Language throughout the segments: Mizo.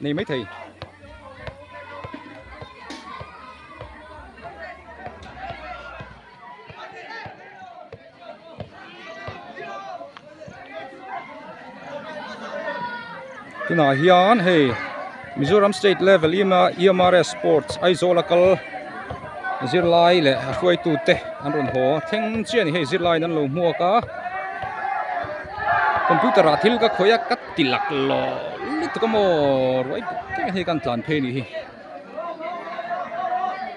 Nei mai thei. Tunah hian hei Mizoram state level EMRS sports Aizawl a kal zirlai leh a hruaitu te an rawn haw thleng chiah a ni hei zirlai in an lo hmuak a computer ah thil ka khawih a ka ti lak lawh lutuk a maw ruai tak hian hei kan tlan phei a nih hi.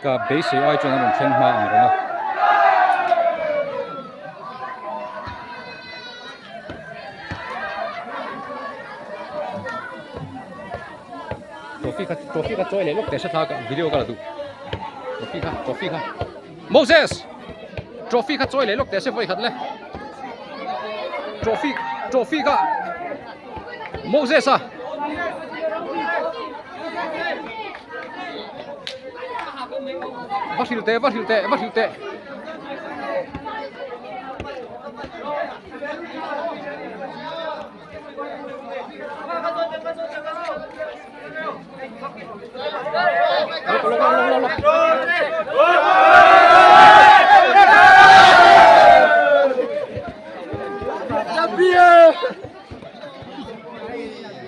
Ka beisei ai chuan a rawn thleng hma ang reng a. Trophy kha trophy kha chawi leh lawk teh hre thla ka video ka la duh. Trophy kha trophy kha Moses trophy kha chawi leh lawk teh se vawi khat le. Trophy trophy kha Moses a. Va hrilh teh va hrilh teh va hrilh teh.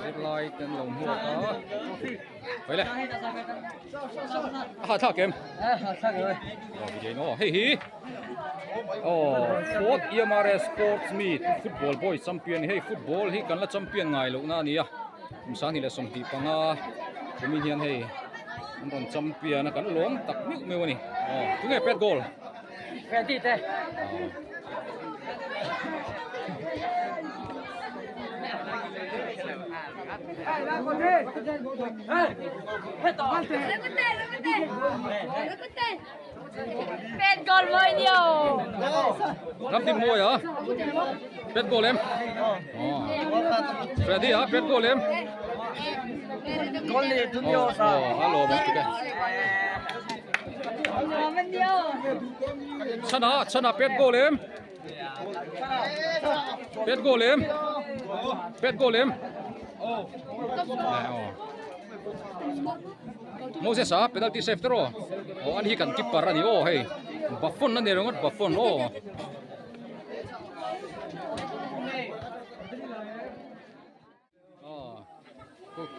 Zirlai te an lo hmuak a Hei le A hahthlak em? Hei hi Aw fourth EMRS sports meet football boy champion hei football hi kan la champion ngai loh na a ni a kum sanghnih leh 25 kumin hian hei an rawn champion a kan lawm tak meuh meuh a ni aw tunge pet goal Freddy te Pet goal mawi nio. Ram tin mawi a. Pet goal em. Freddy a pet goal em. Goal ni tun nio sa. Oh, alo mo tika. Chana chana pet goal em. Pet goal em. Pet goal em. Oh. Moses a penalty save tawh aw an hi kan keeper a ni aw hei Buffon a ni ringawt Buffon aw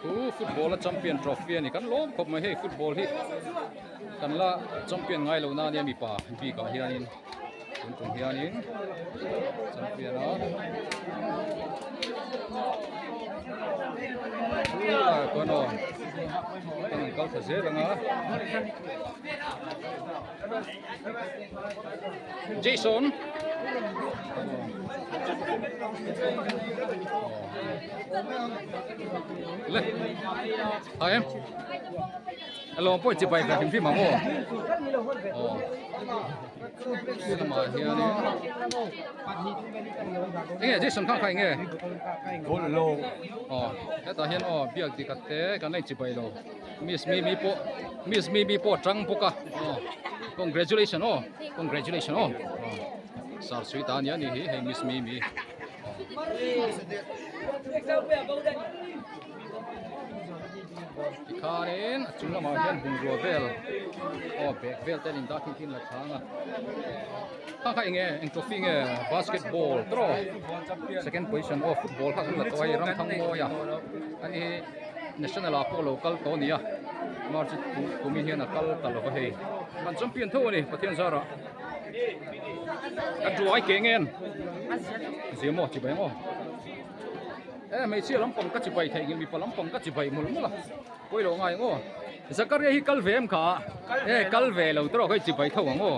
khu football a champion trophy a ni kan lawm khawp mai hei football hi kan la champion ngai lo na ania mipa bik ah hianin tun tum hianin champion a chuan aw kan han kal thla zel ang a Jason le a em Hello pawh chibai ve hrim hrim ang aw aw lamah hianin enge Jason kha kha enge aw hetah hian aw biak dikhat te kan la inchibai lo miss mimi pawh miss mimi pawh a tang bawk a aw congratulation aw congratulation aw sar sui ta ania ni hi hei miss mimi Tikhanin a chung lamah hian bungrua vel aw bag vel te an indah thin thin la chhang a kha kha eng nge eng trophy nge basketball tawh second position aw football kha kan la tawh a hei Ramthangmawia ani hi national ah pawh a lo kal tawh a ni a march kumin hian a kal ta lo va hei kan champion tho a ni Pathian zarah kan ruai ke ngen zia maw chibai maw. E hmeichhia lampang ka chibai theih ngil mipa lampang ka chibai mawlh mawlh a pawi lo ngai ang aw Zakaria hi kal ve em kha e kal ve lo tawh kha i chibai tho ang aw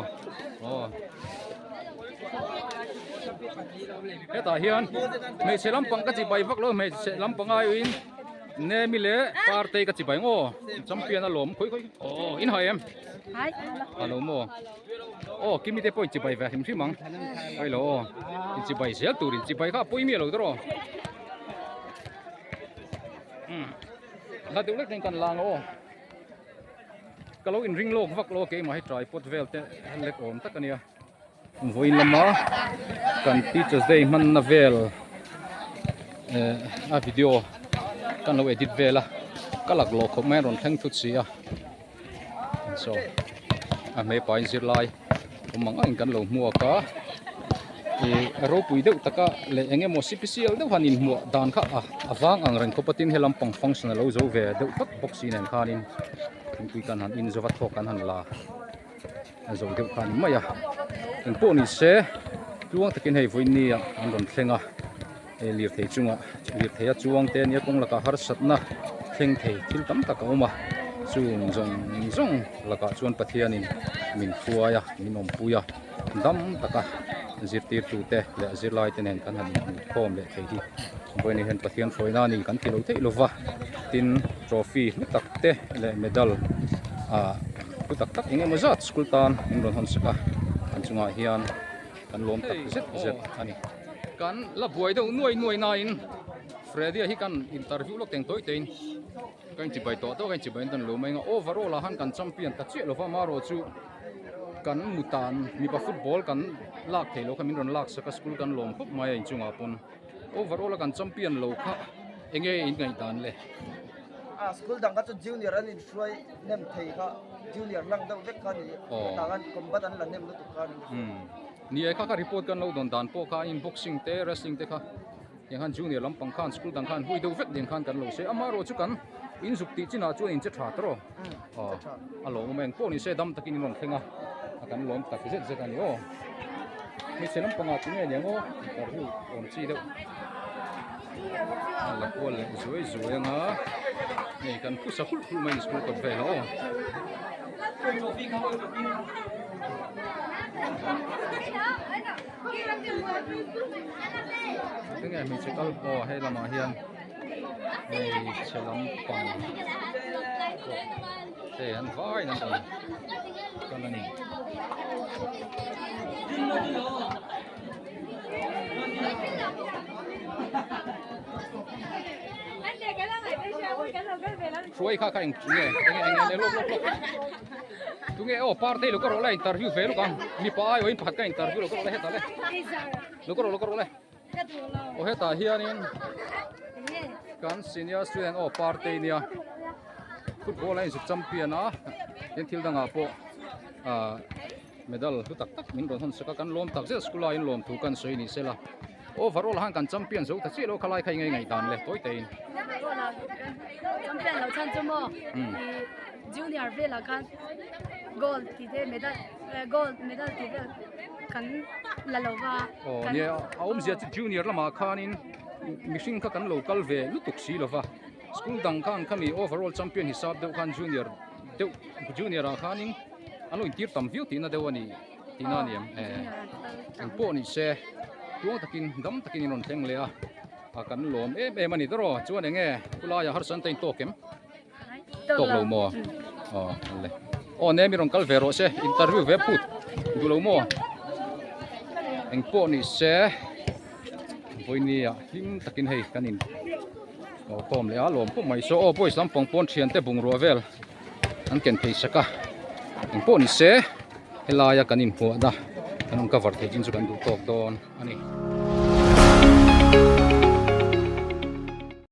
aw hetah hian hmeichhe lampang ka chibai vak lo hmeichhe lampang aiin Nemi leh Partei ka chibai ang aw champion a lawm khawi khawi aw in hai em Alo maw. Aw kimi te pawh inchibai ve hrim hrim ang hailo aw inchibai zel tur inchibai kha a pawi miah lo tawh aw umm hla deuh lek kan lang aw ka lo inring lawk vak lo a keimah hi tripod vel te lek awm tak ania vawiin lama kan teachers day hmanna vel eh a video kan lo edit vel a. Ka laklawh khawp mai a rawn thleng thut si a saw a hmeipa in zirlai awm ang angin kan lo hmuak a ih a ropui deuh taka leh eng emaw sipisial deuh han inhmuah dan kha a a vang ang reng khawp a tin helam pang function a lo zo ve deuh tlat bawk si nen khanin thingpui kan han in zawva thawk kan han la a zo deuh kha a ni mai a engpawh ni se tluang takin hei vawiin ah an rawn thleng a. Hei lirthei chungah lirthei a chuang te ania kawng lakah harsatna thleng thei thil tam tak a awm a chung zawng zawng lakah chuan Pathianin min hruai a min awmpui a dam taka zirtirtu te leh zirlai te nen kan han inhmuhkhawm leh thei hi vawiin hian Pathian hruaina a ni kan ti lo theih lova tin trophy hlu tak te leh medal ah hlu tak tak eng emaw zat school tan min rawn hawn sak a an chungah hian kan lawm tak zet zet a ni. Kan la buai deuh nuai nuai nain Freddy-a hi kan interview lawk teng tawi tawhin ka inchibai tawh tawh ka inchibai dan lo mai ang a overall ah han kan champion ta chiah lova amaherawh chu kan mutan mipa football kan lak theih loh kha min rawn lak sak a school kan lawm khawp mai a inchungah pawn overall a kan champion lo kha enge in ngaihdan le. A school dang kha chu junior an inhruai nem thei kha junior lang deuh vek kha a ni hetah khan combat an la nem lutuk kha a ni. Ni e kha kha report kan lo dawn dan pawh kha in boxing te wrestling te kha tiang khan junior lampang khan school dang khan hui deuh vek ding khan kan lo se amaherawh chu kan in zuk tih chinah chuan in che tha tawh aw a lawm awm a engpawh ni se dam takin in rawn thleng a a kan lawm tak zet zet a ni aw hmeichhe lampangah chu nge niang aw interview awm chi deuh a la kual leh zuai zuai anga hei kan phusa hulh hulh mai school kawt vel aw. Enge hmeichhe kal aw hei lamah hian hmeichhe lampang hei an vaiin an rawn kal a ni. Hruai kha kha eng nge enge enge enge lawk lawk lawk. Tunge aw partei lo ka rawh la interview ve lawk ang mipa ai awin pakhat ka interview lo ka rawh le hetah le lo ka rawh lo ka rawh le aw hetah hianin kan senior student aw partei nia football a inzuk champion a tin thil dangah pawh ah medal hlu tak tak min rawn hawn sak a kan lawm tak zet school a in lawm thu kan sawi ni sela overall han kan champion zo ta chiah lo khalai kha i ngei ngaih dan le tawi tein champion lo chan chu maw junior velah khan gold tih te medal gold medal tih vel kan la lo va aw nia a awmzia chu junior lamah khanin mihring kha kan lo kal ve lutuk si lova school dang khan khami overall champion hisap deuh khan junior deuh junior ah khanin an lo intir tam viau tihna deuh a ni tihna a ni em eh eng pawh ni se tluang takin dam takin in rawn thleng leh a a kan lawm em em a ni tawh chuan eng nge khulaiah harsa an ta intawk em tawk lo maw aw le aw ne mi rawn kal ve rawh se interview ve phut duh lo maw eng pawh ni se vawinia hlim takin hei kan in aw khawm leh a lawm khawp mai saw aw boys lampang pawn thiante bungrua vel. an ken phei sak a engpawh ni se helaia kan inhmuahna kan rawn cover theih chin chu kan duh tawk dawn a ni.